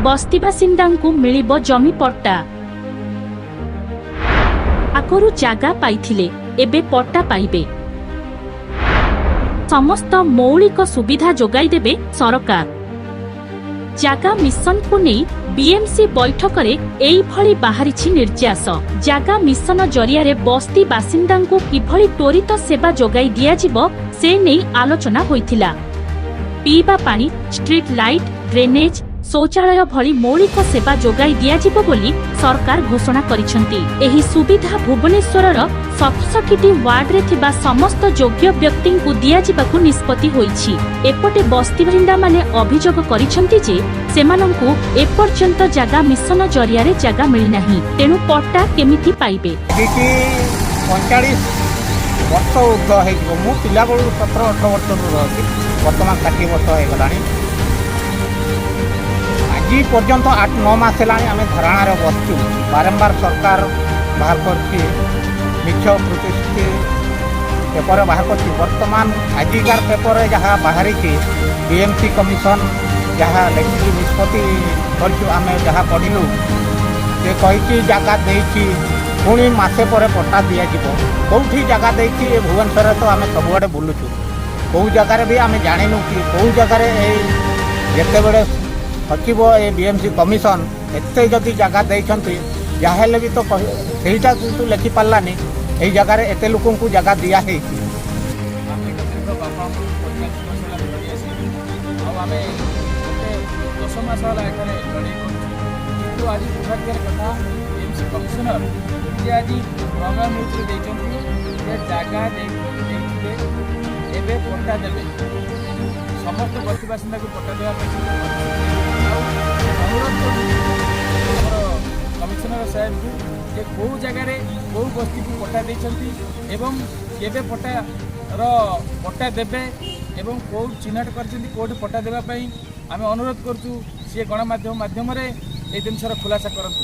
ବସ୍ତିବାସିନ୍ଦାଙ୍କୁ ମିଳିବ ଜମି ପଟ୍ଟା। ଆଗରୁ ଜାଗା ପାଇଥିଲେ, ଏବେ ପଟ୍ଟା ପାଇବେ। ସମସ୍ତ ମୌଳିକ ସୁବିଧା ଯୋଗାଇଦେବେ ସରକାର। ଜାଗା ମିଶନକୁ ନେଇ ବିଏମସି ବୈଠକରେ ଏଇଭଳି ବାହାରିଛି ନିର୍ଯାସ। ଜାଗା ମିଶନ ଜରିଆରେ ବସ୍ତି ବାସିନ୍ଦାଙ୍କୁ କିଭଳି ତ୍ୱରିତ ସେବା ଯୋଗାଇ ଦିଆଯିବ, ସେ ନେଇ ଆଲୋଚନା ହୋଇଥିଲା। ପିଇବା ପାଣି, ଷ୍ଟ୍ରିଟ୍ ଲାଇଟ୍, ଡ୍ରେନେଜ୍, ଶୌଚାଳୟ ଭଳି ମୌଳିକ ସେବା ଯୋଗାଇ ଦିଆଯିବ ବୋଲି ସରକାର ଘୋଷଣା କରିଛନ୍ତି। ଏହି ସୁବିଧା ଭୁବନେଶ୍ୱରର 67ଟି ୱାର୍ଡରେ ଥିବା ସମସ୍ତ ଯୋଗ୍ୟ ବ୍ୟକ୍ତିଙ୍କୁ ଦିଆଯିବାକୁ ନିଷ୍ପତ୍ତି ହୋଇଛି। ଏପଟେ ବସ୍ତିବାସିନ୍ଦାମାନେ ଅଭିଯୋଗ କରିଛନ୍ତି ଯେ ସେମାନଙ୍କୁ ଏପର୍ଯ୍ୟନ୍ତ ଜାଗା ମିଶନ ଜରିଆରେ ଜାଗା ମିଳିନାହିଁ, ତେଣୁ ପଟ୍ଟା କେମିତି ପାଇବେ? ଏଠିକି 45 ବର୍ଷ ଉର୍ଦ୍ଧ୍ୱ ହେଇଯିବ। ମୁଁ ପିଲାବେଳୁ 17-18 ବର୍ଷରୁ ରହୁଛି। ବର୍ତ୍ତମାନ 60 ବର୍ଷ ହେଇଗଲାଣି। ଆଜି ପର୍ଯ୍ୟନ୍ତ 8-9 ମାସ ହେଲାଣି ଆମେ ଧାରଣାରେ ବସିଛୁ। ବାରମ୍ବାର ସରକାର ବାହାର କରିଛି, ମିଛ ପ୍ରତିଶ୍ରୁତି ପେପରରେ ବାହାର କରିଛି। ବର୍ତ୍ତମାନ ଆଜିକାର ପେପରରେ ଯାହା ବାହାରିଛି, ବିଏମ୍ସି କମିଶନ ଯାହା ଲେଖିକି ନିଷ୍ପତ୍ତି କରିଛୁ, ଆମେ ଯାହା ପଢ଼ିଲୁ, ସେ କହିଛି ଜାଗା ଦେଇଛି, ପୁଣି ମାସେ ପରେ ପଟ୍ଟା ଦିଆଯିବ। କେଉଁଠି ଜାଗା ଦେଇଛି? ଏ ଭୁବନେଶ୍ୱରରେ ତ ଆମେ ସବୁଆଡ଼େ ବୁଲୁଛୁ, କେଉଁ ଜାଗାରେ ବି ଆମେ ଜାଣିନୁ କି କେଉଁ ଜାଗାରେ। ଏଇ ଯେତେବେଳେ ସଚିବ, ଏ ବିଏମ୍ସି କମିଶନ ଏତେ ଯଦି ଜାଗା ଦେଇଛନ୍ତି, ଯାହା ହେଲେ ବି ତ ସେଇଟା କିନ୍ତୁ ଲେଖିପାରିଲାନି, ଏଇ ଜାଗାରେ ଏତେ ଲୋକଙ୍କୁ ଜାଗା ଦିଆହେଇଛି। ଆମେ ଦୀର୍ଘ ବାପା 45 ବର୍ଷ ହେଲା ଲଢ଼ି ଆସିଛୁ ଆଉ ଆମେ ଗୋଟେ 10 ମାସ ହେଲା ଏଠାରେ ଲଢ଼େଇ କରୁଛୁ। କିନ୍ତୁ ଆଜି ଦୁର୍ଭାଗ୍ୟର କଥା, ଏମ୍ ସି କମିଶନର ଯେ ଆଜି ପ୍ରମେୟ ନ୍ୟୁଜ୍ରେ ଦେଇଛନ୍ତି ଯେ ଜାଗା ଦେଇଥିଲେ, ଏବେ ପଟ୍ଟା ଦେବେ। ସମସ୍ତ ବସ୍ତି ବାସିନ୍ଦାକୁ ପଟ୍ଟା ଦେବା ପାଇଁ ସେ ଆଉ ଅନୁରୋଧ କରୁଛୁ ଆମର କମିଶନର ସାହେବଙ୍କୁ ଯେ କେଉଁ ଜାଗାରେ କେଉଁ ବସ୍ତିକୁ ପଟ୍ଟା ଦେଇଛନ୍ତି ଏବଂ କେବେ ପଟ୍ଟା ଦେବେ ଏବଂ କେଉଁ ଚିହ୍ନଟ କରିଛନ୍ତି, କେଉଁଠି ପଟ୍ଟା ଦେବା ପାଇଁ ଆମେ ଅନୁରୋଧ କରୁଛୁ। ସିଏ ଗଣମାଧ୍ୟମ ମାଧ୍ୟମରେ ଏଇ ଜିନିଷର ଖୁଲାସା କରନ୍ତୁ।